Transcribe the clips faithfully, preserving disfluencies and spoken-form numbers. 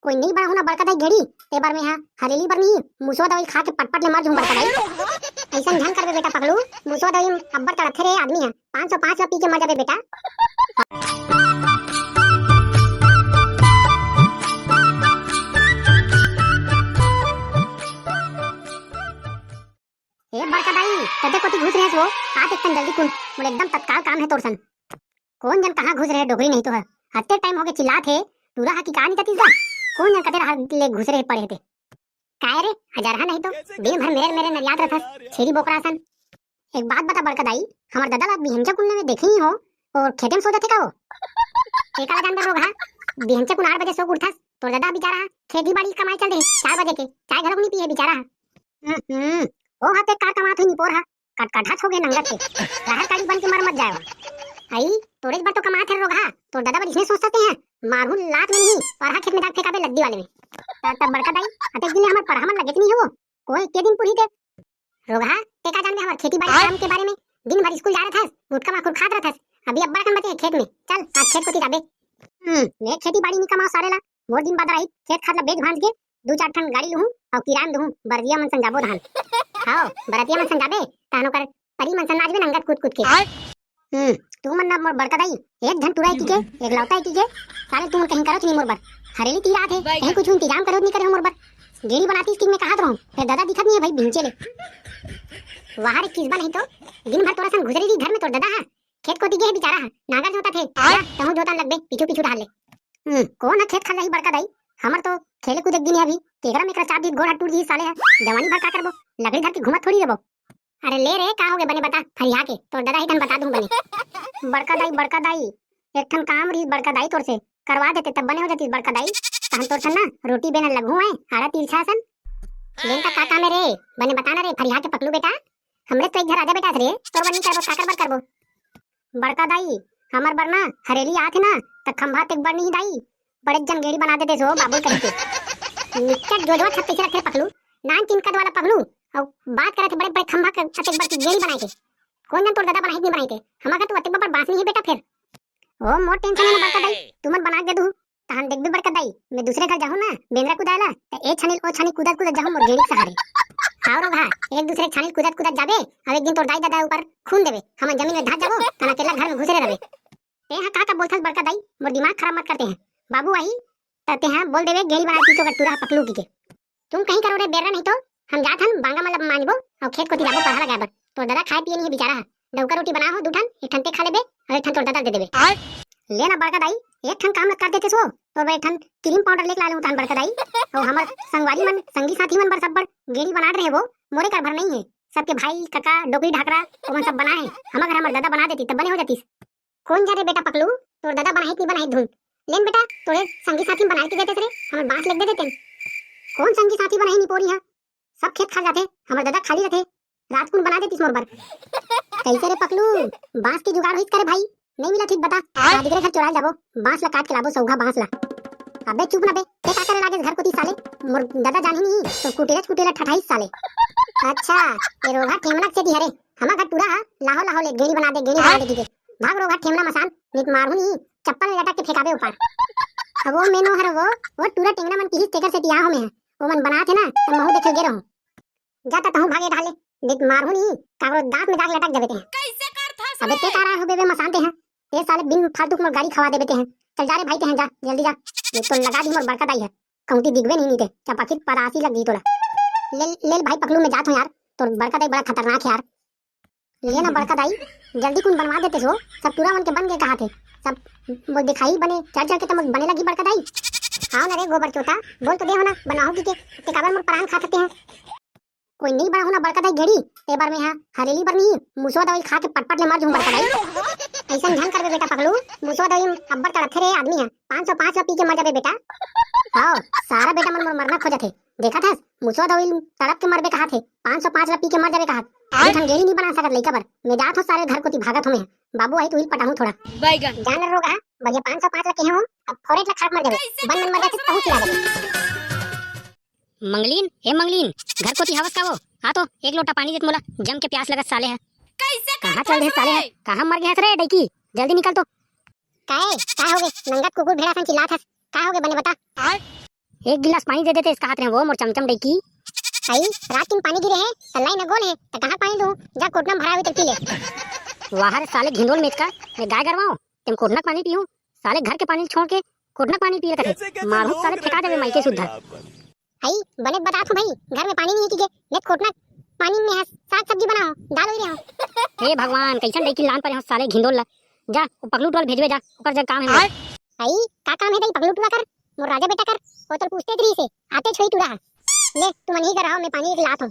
कोई नइ बनाहूं ना बड़का दाई गेड़ी, ते बर में हा हरेली बर नहीं, मुसवा दवाई खा के पटपट ले मर जहूं बड़का दाई। अइसन झन करबे बेटा पकलू, मुसवा दवाई में अब्बड़ तड़पथे रे आदमी हा। पाँच सौ पाँच ला पी के मर जाबे बेटा। ए बड़का दाई, तते कोती घुस रहे हो? आ देख तन जल्दी कुन, मोला एकदम तत्काल काम हे तोर सन। कोन जन कहाँ घुस रहे डोकरी नहीं तो हे। हत्ते टाइम होगे चिल्लात हे, टूरा हा कि का नहीं जातिस गा? कोन जन कते रहा ले घुस रहे पड़े हे ते? काय रे, हजारहा नहीं तो, दिन भर मेरे मेरे नरियात रथस, छेरी बोकरा सन। एक बात बता बड़का दाई, हमर ददा ला बिहंचा कुन्ने में देखे ही हो, और खेते में सो जाथे का वो? एकाला जानबे रोगहा, बिहंचा कुन आठ बजे सो के उठथस, तोर ददा बेचारा हा, खेती बाड़ी कमाए चल दे, चार बजे के, चाय घलोक नहीं पिए बेचारा हा। हम्म, हम्म, ओ हा ते का कमात होही निपोर हा, कटकटाच होगे नंगत के, राहर काली बन के मर मत जाए। आई, तोरेच बर तो कमात हे रोगहा, तोर ददा बर इसने सोचते हैं, मारहूं लात में नहीं, परहा खेत में जाके फेंकाबे लद्दी वाले में। त-, तब बड़का दाई, अतेक दिन ले हमर परहा मन लगे कि नहीं हो, कोई के दिन पुरही ते, रोगहा, ते का जानबे हमर खेती बाड़ी काम के बारे में? दिन भर स्कूल जा रथस, गुटखा माखुर खात रथस। अभी अब्बड़ अकन बचे हे खेत में। चल, आज खेत कोती जाबे। हम्म, मैं खेती बाड़ी नी कमाओ सारे ला। मोर दिन बादर आई, खेत खार ला बेच भांज के दू चार ठन गाड़ी लुहूं अउ किराया में दुहूं, बरदिया मन संजाबो धान। हाओ, बरदिया मन संजाबे, तहन ओकर परी मन सन नाचबे नंगत कूद कूद के। हम्म, तुमन ना मोर बड़का दाई, एक झन टूरा एकी के, एकलौता एकी के, साले तुमन कहीं करत नहीं मोर बर। हरेली तीर आत हे, कहीं कुछ इंतजाम करत नहीं करे हो मोर बर। गेड़ी बनातीस कि मैं कहत रहूं, फेर ददा दिखत नहीं हे भाई भिंचे ले। वाह रे किसबा नहीं तो, दिन भर तोरा सन घुसरे रही घर में तोर ददा हा। खेत कोती गे हे बेचारा हा, नांगर जोतत हे। जा, तहूं जोतन लगबे, पीछू पीछू डाल ले। हम्म, कोन हा खेत खार जाही बड़का दाई? हमर तो खेले कूदे के दिन हे अभी, तेकरा में एकरा चाप दी गोड़ हाथ टूट दिही साले हा। जवानी भर का करबो? लकड़ी धर के घूमत थोड़ी रबो। अरे ले रे, का होगे बने बता, फरिया के, तोर ददा ही तन बता दूं बने। बड़का दाई, बड़का दाई, एक ठन काम रही बड़का दाई तोर से, करवा देते तब बने हो जातीस बड़का दाई। तहन तोर सन ना रोटी बेना लगहूं है, आड़ा तिरछा सन। लेन का का काम हे रे, बने बता ना रे, फरिया के पकलू बेटा। हमरे तो एक घर आजा बेटा रे, तोर बर नहीं करबो, काकर बर करबो? बड़का दाई, हमर बर ना हरेली आत हे ना, त खंभा तेक बर नहीं दाई, बड़े जन गेड़ी बना देते सो बाबू कहिके। निकट जोजवा छत पीछे रखे पकलू, नान चिनकत वाला पकलू, अउ बात करत हे बड़े बड़े खंभा के अतेक बड़ की गेड़ी बनाए के। कोन जन तोर ददा बनाई के नहीं बनाई के? हमर घर तो अतेक बड़ बांस नहीं हे बेटा फेर। ओ मोर टेंशन हे ना बड़का दाई, तुमन बना के दे दू। तहन देखबे बड़का दाई, मैं दूसरे घर जाहूं ना, बेंदरा कुदाय ला, त ए छानी ले ओ छानी कूदत कूदत जाहूं मोर गेड़ी के सहारे। हाव रोगहा, एक दूसरे के छानी ले कूदत कूदत जाबे, अउ एक दिन तोर दाई ददा ऊपर खून देबे, हमन जमीन में धस जाबो, तहन अकेल्ला घर में घुसे रह रबे। तें हा का का बोलथस बड़का दाई, मोर दिमाग खराब मत करते हैं। बाबू आही, त तें हा बोल देबे, गेड़ी बना पीछो का टूरा पकलू की के। तुम कहीं करो रे बेर्रा, नहीं तो हम जात हन बांगा मन ला मांजबो अउ खेत कोती जाबो परहा लगाए बर। तोर ददा खाए पिए नहीं हे बेचारा हा। डौका रोटी बना हो दू ठन, एक ठन ते खा लेबे अउ एक ठन तोर ददा दे देबे। आय। ले ना बड़का दाई, एक ठन काम ला कर देते सो, तोर बर एक ठन क्रीम पाउडर लेके ला लेहूं तहन बड़का दाई। अउ हमर संगवारी मन, संगी साथी मन बर सब बर गेड़ी बनात रहे वो, मोरे कर भर नहीं हे। सबके भाई, कका, डोकरी ढाकरा, ओमन सब बनाए हे। हमर घर हमर ददा बना देती तब बने हो जातीस। कोन जन रे बेटा पकलू, तोर ददा बनाही कि नहीं बनाही धुन। लेन बेटा, तोरे संगी साथी बनाए के देते रे, हमर बांस लेग दे देते। कोन संगी साथी बनाही निपोरी हा? सब खेत खा जाथे, हमर ददा खाली रथे। रात कुन बना देतीस मोर बर। कैसे रे पकलू, बांस के जुगाड़ होईस करे भाई? नहीं मिला ठीक बता। आय। आज एकरे घर चोराल जाबो, बांस ला काट के लाबो, सौघा बांस ला। अबे चुप ना बे, ते का करे लागेस घर कोती साले? मोर ददा जानही नहीं, तो कुटेला कुटेला ठठाईस साले। अच्छा, ये रोगहा ठेमना के सेती हरे। हमर घर टूरा हा, लाहो लाहो ले गेड़ी बना दे, गेड़ी बना दे कहिके। भाग रोगहा ठेमना मसान, नित मारहूं नी, चप्पल में लटक के फेंकाबे ऊपर। अब वो मेनो हर वो, वो टूरा टेंगना मन किहिस तेकर सेती आहो में। वो मन बनात हे ना, त महू देखे गे रहूं। जा त तहूं भागे ढाले, नित मारहूं नी, काकरो दांत में जाके लटक जाबे ते। कैसे करथस अबे ते रे? का रहा हो बेबे मसान ते हैं? ते साले बिन फालतू के मोर गाड़ी खवा देबे ते हैं। चल जा रे भाई ते हैं, जा, जल्दी जा। ये तो लगा दी मोर बड़का दाई है। कहूं ती दिखबे नहीं, नहीं ते, चपाकित परासी लग गई तोला। ले, ले भाई पकलू मैं जात हूं यार, तोर बड़का दाई बड़ा खतरनाक है यार। ले ना बड़का दाई, जल्दी कुन बनवा देते सो, सब टूरा मन के बन गए कहा थे, सब मोर दिखाई बने, चढ़ चढ़ के तो मोर बने लगी बड़का दाई। आओ ना रे गोबर चोता, बोल तो दे हो ना, बनाओगी के, ते काबर मोर प्राण खा सकते हैं। कोई नहीं बनाहूं ना बड़का दाई गेड़ी, ते बार में हा हरेली बर नहीं, मुसवा दवाई खा के पटपट ले मर जहूं बड़का दाई। ऐसा झन करबे बेटा पकलू, मुसवा दवाई में अब्बड़ तड़पथे रे आदमी हा, पाँच सौ पाँच ला पी के मर जाबे बेटा। हाव, सारा बेटा मन मोर मरना खोजत हे, देखत हस, मुसवा दवाई तड़प के मरबे कहा थे, पाँच सौ पाँच ला पी के मर जाबे कहा। एक ठन गेड़ी नहीं बना सकत लइका बर। मैं जात हूं सारे घर कोती भागत हूं मैं। बाबू आई तो उही पटाहूं थोड़ा। बैगन। जान रोगहा, बढ़िया पाँच सौ पाँच ला कहे हो, अब फोरेट ला खाट मर जाबे। बन मन मर जाते तहूं चिल्ला देबे। मंगलीन, हे मंगलीन, घर कोती हवस का वो? आ तो एक लोटा पानी देत मोला, जम के प्यास लगत साले है। कैसे कहाँ चल दे साले है? कहाँ मर गया रे डैकी? जल्दी निकल तो। काहे? का होगे? नंगत कुकुर भेड़ा सन चिल्लात हस। का होगे बने बता? आय। एक गिलास पानी दे देते, इसका हाथ रहे वो मोर चमचम डैकी। आई, रात दिन पानी गिरे हे, त लाई न गोल हे, त कहाँ पानी दूँ? जा कोटना में भरा हुई, त पी ले। वाह रे साले घिंदोल मेचका, मैं गाय गरवाऊँ, तेम कोटना के पानी पीहूँ? साले घर के पानी छोड़ के कोटना के पानी पी ले कथे। मारू साले फेंका देवे माई के सुद्धा। आई, बने बतात हूँ भाई, घर में पानी नहीं है कि गे, नहीं त कोटना पानी में है, साग सब्जी बनाओ, दाल हो रहे हो। हे भगवान, कैसन डैकी लान परे हो साले घिंदोल ला। जा, वो पकलू टुरा ल भेजबे जा, ओकर जग काम है मोर। आई, का काम है दाई पकलू टुरा कर, मोर राजा बेटा कर, वो तो पूछते रही से, आते छोई टुरा। ले, तुमन ही कर रहो, मैं पानी एक लात हूँ।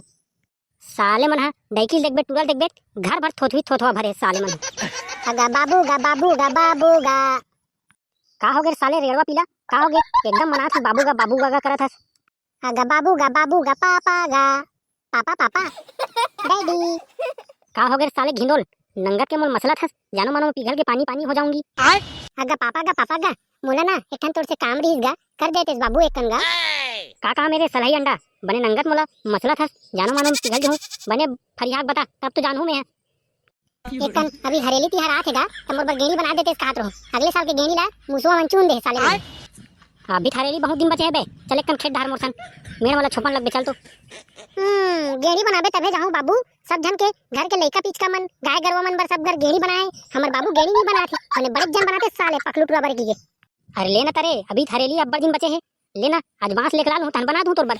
साले मन ह डैकी ल देखबे, टुरा ल देखबे, घर भर थोथवी थोथवा भरे साले मन ह। अगा बाबू गा बाबू गा बाबू गा। का हो गे रे साले रेड़वा पीला? का हो गे? एकदम मनात हस बाबू गा बाबू गा गा करत हस। अगा बाबू गा बाबू गा पापा गा। Papa papa. डैडी। का हो गे रे साले घिंदोल? नंगत के मोल मसलत हस, जानो मानो मैं पिघल के पानी पानी हो जाऊंगी। अगा पापा गा पापा गा, मोला ना एक ठन तोर से काम रहिस गा, कर देतेस बाबू एक कन गा। का काम हे रे सलही अंडा? बने नंगत मोला मसलत हस, जानो मानो मैं पिघल जहूं। बने फरियाक बता, तब तो जानहूं मैं ह। एक कन अभी हरेली तिहार आत हे गा, त मोर बर गेड़ी बना देतेस कहत रहो। अगले साल के गेड़ी ला मुसवा मन चुन दे साले मन। अभी हरेली बहुत दिन बचे हे बे, चल एक कन खेत डहर मोर संग, मेड़ वाला छोपन लगबे चल तो। हम्म, गेड़ी बनाबे तभे जाहूं बाबू, सब झन के घर के लइका पिचका मन, गाय गरवा मन बर सब घर गेड़ी बनाए, हमर बाबू गेड़ी नहीं बनात हे, बने बड़े जन बनाते साले पकलू टुरा बर की गे। अरे ले ना तरे, अभी हरेली अब्बड़ दिन बचे हे, ले ना, आज बांस लेके ला लूं, तहन बना दूं तोर बर।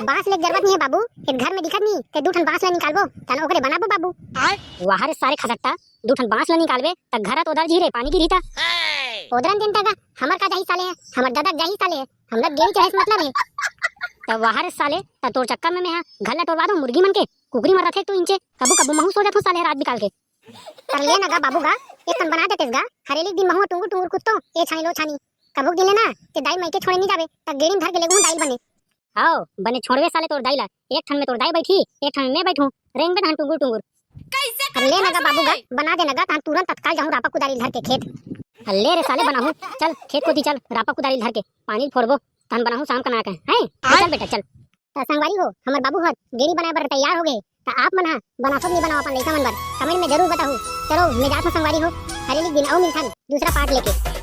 बांस लेके जरूरत नहीं है बाबू, एक घर में दिखत नहीं, ते दू ठन बांस ला निकालबो, तहन ओकरे बनाबो बाबू। वाह रे सारे खसट्टा, दू ठन बांस ला निकालबे, त घर तो ओदर जी रे, पानी गिरही त। ओदरन दिन तक हमर का जाही साले है, हमर ददक जाही साले है, हमरा गेड़ी चढ़े से मतलब है। त वाह रे साले, त तोर चक्कर में मैं हा घर ला टोरवा दूं, मुर्गी मन के, कुकरी मन रथे तू इंचे, कबू कबू महू सो जाथो साले रात बिकाल के। कर ले ना गा बाबू गा, एक कन बना देतेस गा, हरेली दिन महू टुंगुर टुंगुर कुत्तो, ए छानी लो छानी। कभू दिन ले ना, ते दाई माई के छोड़े नहीं जाबे, त गेड़ी में धर के लेगहूं दाई ल बने। हाओ, बने छोड़वे साले तोर दाई ला, एक ठन में तोर दाई बैठी, एक ठन में मैं बैठूं, रेंगबे तहन टुंगुर टुंगुर। कर ले ना गा बाबू गा, बना दे ना गा, तहन तुरंत तत्काल जाहूं रापा कुदारी धर के खेत। ले रे साले बनाहूं, चल खेत कोती चल, रापा कुदारी धर के पानी फोड़बो, तहन बनाहूं शाम कन आके, हैं? चल बेटा चल। त संगवारी हो, हमर बाबू ह गेड़ी बनाए बर तैयार हो गए, त आप मन ह बनाथो कि नहीं बनाओ अपन लइका मन बर, कमेंट में जरूर बताहू। चलो, मैं जात हूँ संगवारी हो, हरेली दिन अउ मिलथन दूसरा पार्ट लेके।